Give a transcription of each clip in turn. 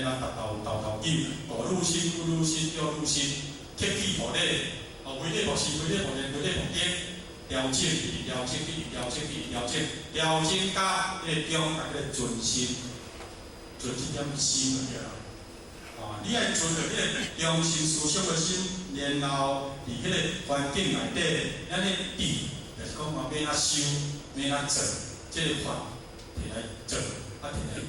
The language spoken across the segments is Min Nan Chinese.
然後達到頭頭九，五汝心、不汝心、六汝心，克己復禮，哦，非禮勿視，非禮勿言，非禮勿行，調整，一直調整，一直調整，一直調整，調整到彼個中，共叫做存心，存這點心就對啦。啊，你愛存著彼個中心思想的心，然後佇彼個環境內底，咱的智，就是講嘛，欲按怎修，欲按怎做，這個法提來做，啊提來用，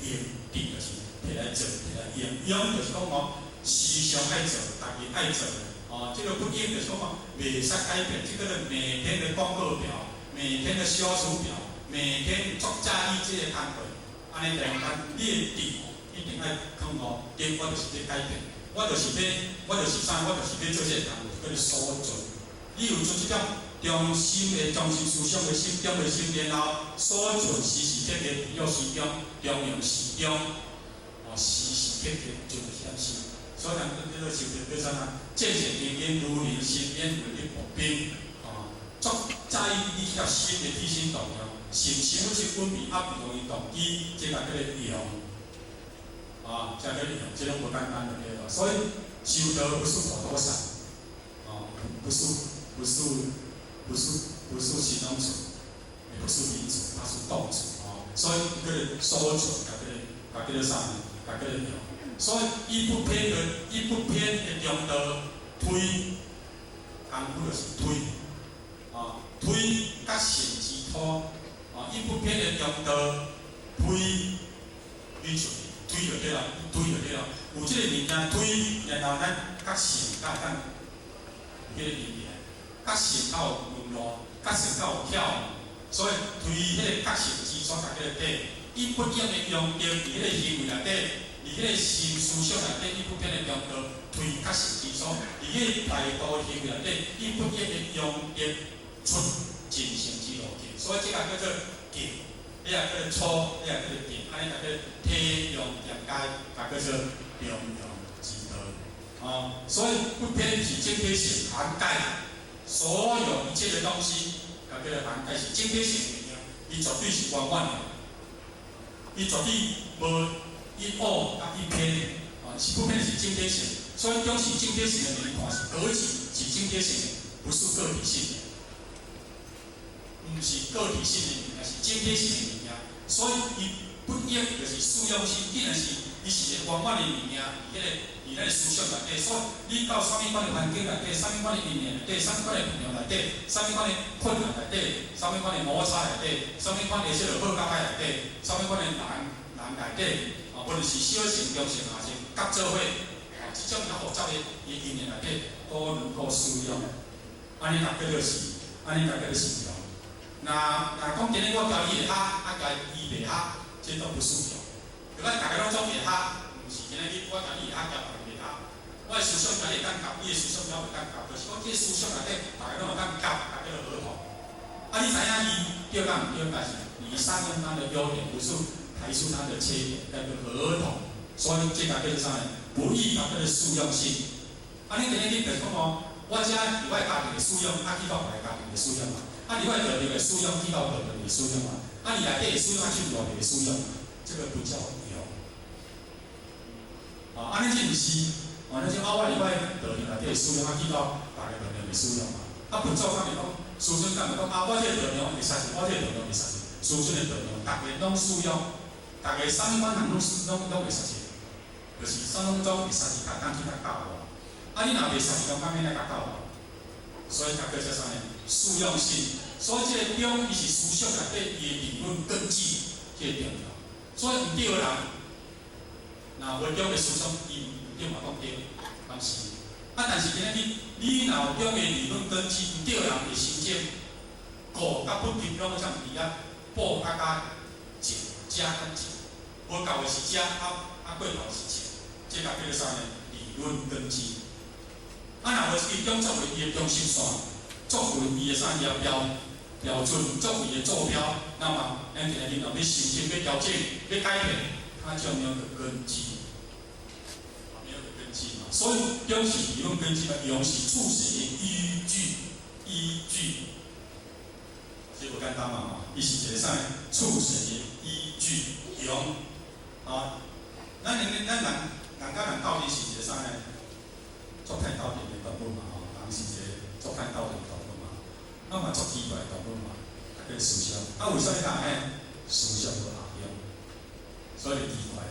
智就是提來做，提來用，用就是講哦，時常愛做，家己愛做，哦，這個不應就是講哦，袂使改變，這個每天的功課表，每天的修辭表，每天作在意這個工課，按呢中間，你的智一定愛囥哦，對，我就是欲改變，我就是欲，我就是啥，我就是欲做這個工課，叫做所做。你有做這種中心的中心思想的心中的心，然後所做時時刻刻佇時中，中庸時中，哦，時時刻刻做這點事。所以人叫做修行叫啥啊？見善精進，如臨深淵，如履薄冰。哦，足在意你這條心的起心動念，是毋是阮是穩備啊？不容易動機，這個叫做用。啊，這個叫用，這攏無簡單的對吧？所以修道不是口頭禪，哦，不是不是不是不是形容詞，也不是名詞，它是動詞哦。所以叫做所做，共叫做共叫做啥呢？共叫做用。所以伊不偏的，伊不偏的中道推，功夫就是推，啊，推覺性之土，啊，伊不偏的中道推，你出去推就對啦，推就對啦。有這個物件推，然後咱覺性才會當有彼個物件，覺性較有門路，覺性較有巧，所以推彼個覺性之所，共叫做體，伊不應的用著佇彼個行為內底。佇彼個心思想內底，伊不偏的中道推覺性之所，佇彼個態度行為內底，伊不應的用力出盡性之路徑，所以這個叫做徑，彼個叫做粗，彼個叫做徑，按呢叫做體用兼解，共叫做中庸之道。啊，所以不偏是整體性涵蓋所有一切的東西，共叫做涵蓋是整體性的物件，伊絕對是圓滿的，伊絕對無一惡佮一偏的，啊，是不偏是整體性，所以中是整體性的物看是格局是整體性的，不是個體性的，毋是個體性的物件，是整體性的物件，所以伊不應就是使用性，既然是伊是一個圓滿的物件，佇彼個佇咱的思想內底，所以你到啥物款的環境內底，啥物款的因緣內底，啥物款的朋友內底，啥物款的困難內底，啥物款的摩擦內底，啥物款的這個好佮歹內底，啥物款的難難內底。啊，無論是小乘、中乘、下乘，各做伙，啊，這種較複雜的因緣內底，都能夠使用。按呢共叫做是，按呢共叫做是用。若若講今日我教伊會合，啊教伊袂合，這都不是用。如果逐家攏總會合，毋是今日我教你會合，教別人袂合。我的思想共你會當夾，你的思想了袂當夾，就是講這個思想內底，逐家攏會當夾，共叫做和同。啊，你知影伊對佮毋對，但是你善用他的優點，不是排除他的缺點，叫做和同。所以這個叫做啥呢？不異共叫做適用性。啊，你今日你就是講哦，我遮佇我家庭的使用，啊去到別个家庭的使用嘛。啊，佇我道場的使用，去到道場的使用嘛。啊，佇內底的使用，啊去外面的使用，這個不叫用。啊，按呢這毋是，啊，你這啊，我佇我道場內底的使用，啊去到別个道場的使用嘛。啊，佛祖敢會講，師尊敢會講，啊，我這個道場會使是，我這個道場會使是，師尊的道場，逐个攏使用，逐个啥物款人攏攏攏會使是，就是啥攏總會使是，較當去共教我。啊，你若袂使是，講敢欲來共教我？所以才叫做啥呢？適用性。所以這個中，伊是思想內底伊的理論根基，這個重要。所以毋對的人，若無中的思想，伊毋對嘛講對，敢是？啊，但是今仔日你若有中的理論根基，毋對的人會心中，顧佮不平攏總佇遐布佮佮食食佮食，無夠的是食，啊啊過頭是食，這個叫做啥呢？理論根基。啊，若無這個中作為伊的中心線，作為伊的啥伊的標標準，作為伊的坐標，那麼咱今仔日若欲修正、欲調整、欲改變，它就沒有個根基，沒有個根基嘛。所以中是理論根基嘛，用是處事的依據，依據，這無簡單嘛吼，伊是一個啥？處事的依據，用啊，咱人人佮人鬥陣是一個啥呢？足歹鬥陣的動物嘛吼，人是一個足歹鬥陣的動物嘛，啊嘛足奇怪的動物嘛，啊叫思想。啊，為啥物人呢？思想無合中，所以就奇怪。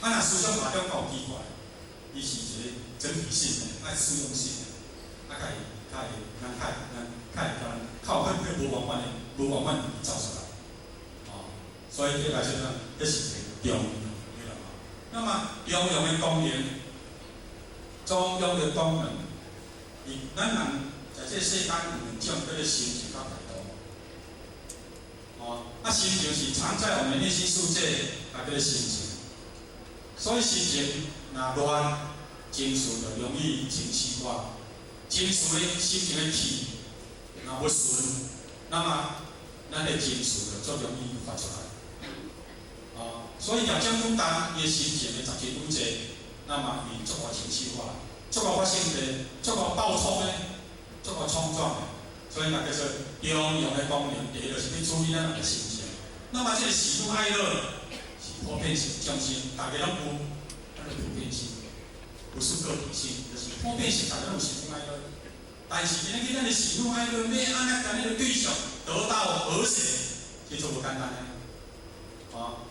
啊，若思想合中，夠奇怪。伊是一個整體性的，愛使用性的，啊，較會較會，咱較咱較會較較有可能會無完滿的，無完滿走出來。哦，所以這來說呢，這是一個中庸，對啦。那麼中庸的功能，中庸的功能，伊咱人在這世間有兩種叫做心情佮態度。哦，啊，心情是藏在我們內心世界，啊，叫做心情。所以心情若亂，情緒就容易情緒化。情緒的心情的氣若無順，那麼咱的情緒就足容易發出來。哦，所以業障愈重，伊的心情的雜質愈濟，那麼伊足夠情緒化，足夠發生的，足夠暴衝的，足夠衝撞的。所以嘛叫做中庸的功能，第一就是欲處理咱人的心情。那麼這個喜怒哀樂是普遍性，眾生大家攏有，那個普遍性，不是個體性，就是普遍性，大家攏有喜怒哀樂。但是今日咱的喜怒哀樂欲按怎共咱的對象得到和諧，這就無簡單的。啊，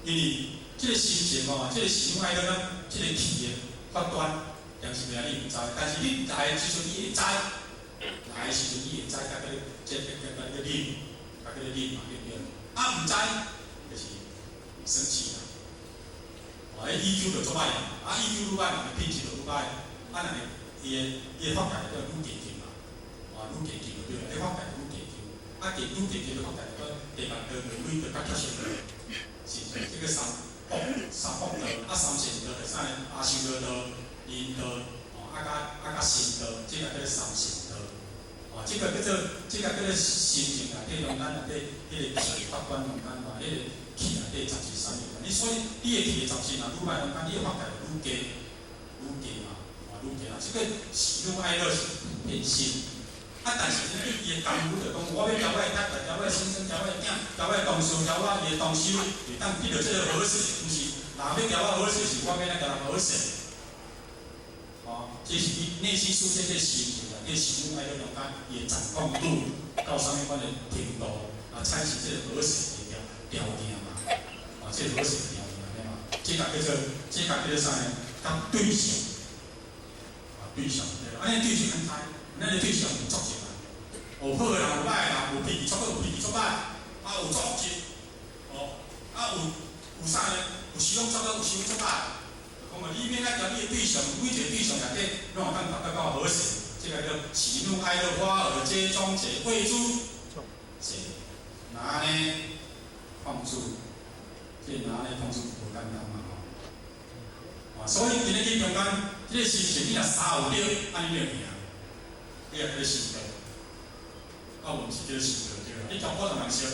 因為這個心情哦，這個喜怒哀樂，咱這個氣的發端，當時命你毋知，但是你來的時陣你會知，來的時陣你會知，佮佮這個佮佮啉，佮佮啉嘛，對不對？啊，毋知就是生氣啦。哦，彼 EQ 就足歹啊，EQ 愈歹，人的品質就愈歹，啊，人的伊的法界就愈低級嘛，哦，愈低級就對啦，彼法界愈低級，啊，低愈低級的法界，就地獄道輪迴就較特殊，是毋是？這個三惡道，啊，三善道就啥呢？阿修羅道、人道，哦，啊，佮神道，這個叫做三善道。哦，這個叫做心情內底中間內底，彼個氣發端中間嘛，彼個氣內底雜質啥物？你所以你的氣的雜質若愈歹中間，你的法界就愈低，愈低嘛，哦，愈低啊。這個喜怒哀樂是普遍性。啊，但是呢，伊的功夫就講，我欲教我的太太，教我的先生，教我的囝，教我的同事，教我伊的同修，會當得到這個和諧，毋是人欲教我和諧，是我欲來共人和諧。哦，這是伊內心世界這個心情內底喜怒哀樂中間，伊的掌控度到啥物款的程度，啊，產生這個和諧的條件嘛。啊，這個和諧的條件對嘛？這個叫做啥呢？佮對象，啊，對象對啦。按呢對象按知，咱的對象有足濟啊。有好的人，有歹的人，有脾氣足好，有脾氣足歹，啊，有足急，哦，啊，有啥呢？有時攏足好，有時攏足歹。講啊，你欲按怎共你的對象，每一個對象內底，攏會當達到夠和諧，這個叫喜怒哀樂花兒皆終結，謂之者拿捏控制，這個拿捏控制無簡單嘛吼。啊，所以今日去中間，這個心情你若相有對，按呢你就贏，你也叫做修道，啊，無毋是叫做修道對啦。你同我同人相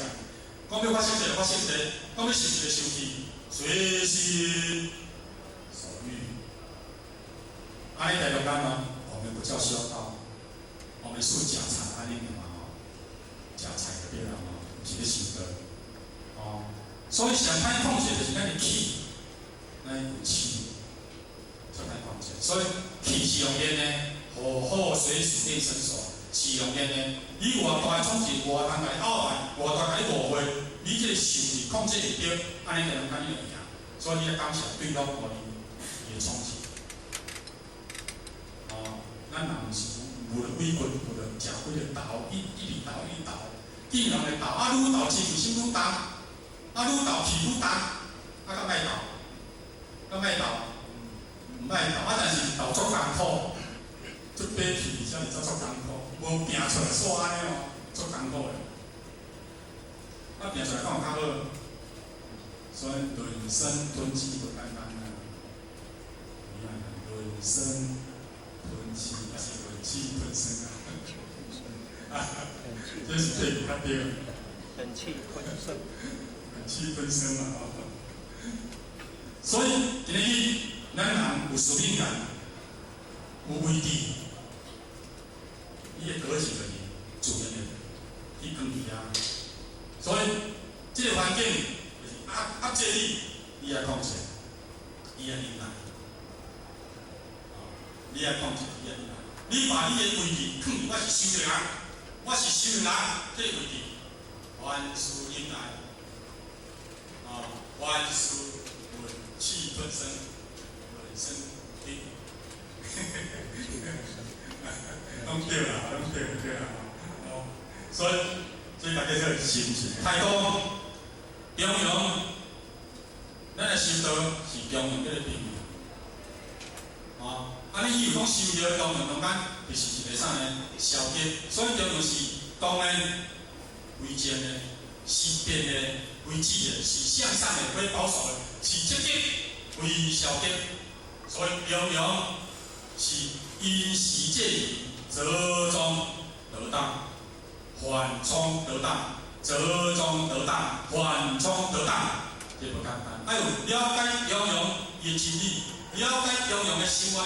共，講欲發生這個發生這個，講欲生這個生氣，隨心所欲。按呢在中間哦，我們不叫修道，我們是食菜按呢嘛吼，食菜就對啦吼，毋是咧修道。哦，所以上歹控制就是咱的氣，咱有氣，上歹控制。所以氣是用練的，火候水水練身手，是用練的。你偌大的衝擊，偌大共你拗來，偌大共你誤會，你這個受氣控制會著，按呢就能講你就贏。所以你要感謝對方予你伊的衝擊。哦，咱人毋是無論幾棍，無論食幾個豆，一直投一直投，見人會投，啊，愈投親像心愈重，啊，愈投氣愈重，啊，敢愛投？敢愛投？毋愛投，啊，但是投足艱苦，足短氣，才是才足艱苦，無拼出來煞按呢哦，足艱苦的。啊，拼出來敢有較好？所以忍生吞氣無簡單啊！你看，忍生吞氣，還是忍氣吞聲啊？這是對較對。忍氣吞聲。忍氣吞聲嘛，吼。所以今日咱人有使命感，有位置，你的格局就是自然的去扛起啊。所以這個環境就是壓制你，你愛控制。你愛忍耐，你愛控制，你愛忍耐。你把你的位置囥佇我是修行人，我是修行人，這個位置，凡事忍耐，啊，凡事忍氣吞聲，忍聲低，攏對啦，攏對對啦，哦，所以大家這個心是態度中庸，咱的修道是中庸這個定義，啊，啊，你以為講修道中庸中間，就是一個啥呢？消極，所以中庸是當然為正的，是變的，為止的，是向上的，非保守的，是積極，非消極。所以中庸是因時制宜，折中得當，緩衝得當，折中得當，緩衝得當，這無簡單。愛有了解中庸伊的真理，了解中庸的生活，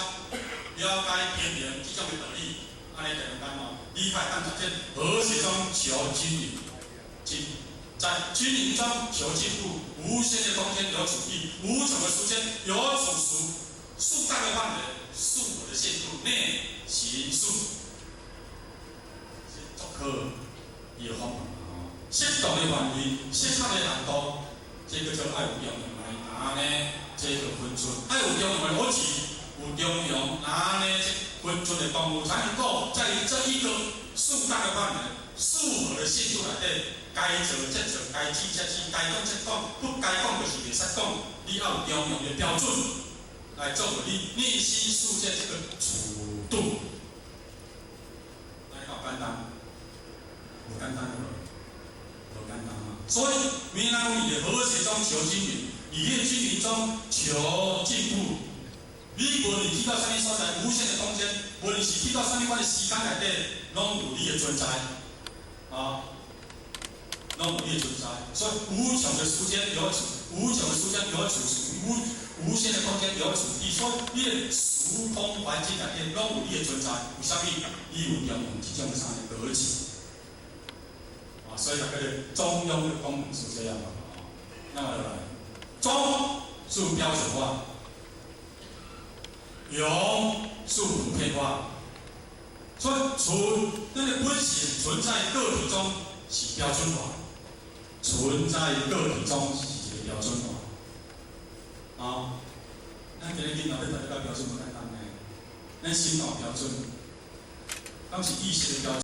了解平衡這種的道理，按呢就簡單哦。你會當在和諧中求均勻，均在均勻中求進步，無限的空間有處地，無窮的時間有處時，適當的範圍，適合的限度內行數，是足好伊的方法哦。適當的範圍，適合的難度，這個叫愛有中庸來拿捏這個分寸，愛有中庸的邏輯，有中庸拿捏這分寸的功夫，才能夠在這一個適當的範圍、適合的限度內底，該做則做，該止則止，該講則講，不該講就是袂使講。你要有中庸的標準來做你內心世界這個尺度，來好簡單，無簡單無？無簡單嘛。所以，闽南語的和諧中求均勻，佇個均勻中求進步。你無論去到啥物所在，無限的空間，無論是去到啥物款的時間內底，攏有你的存在，啊，攏有你的存在。所以無窮的時間有無窮的時間有處無無限的空間有處地，所以你的時空環境內底攏有你的存在。為啥物？你有中庸這種啥的邏輯？啊，所以大家的中庸的功能是這樣的。那麼來，中是標準化。庸是普遍化，所以存那個本性存在個體中是標準化，存在個體中是一個標準化。啊，咱今日囡仔欲達到標準無簡單呢，咱心有標準，敢是意識的標準。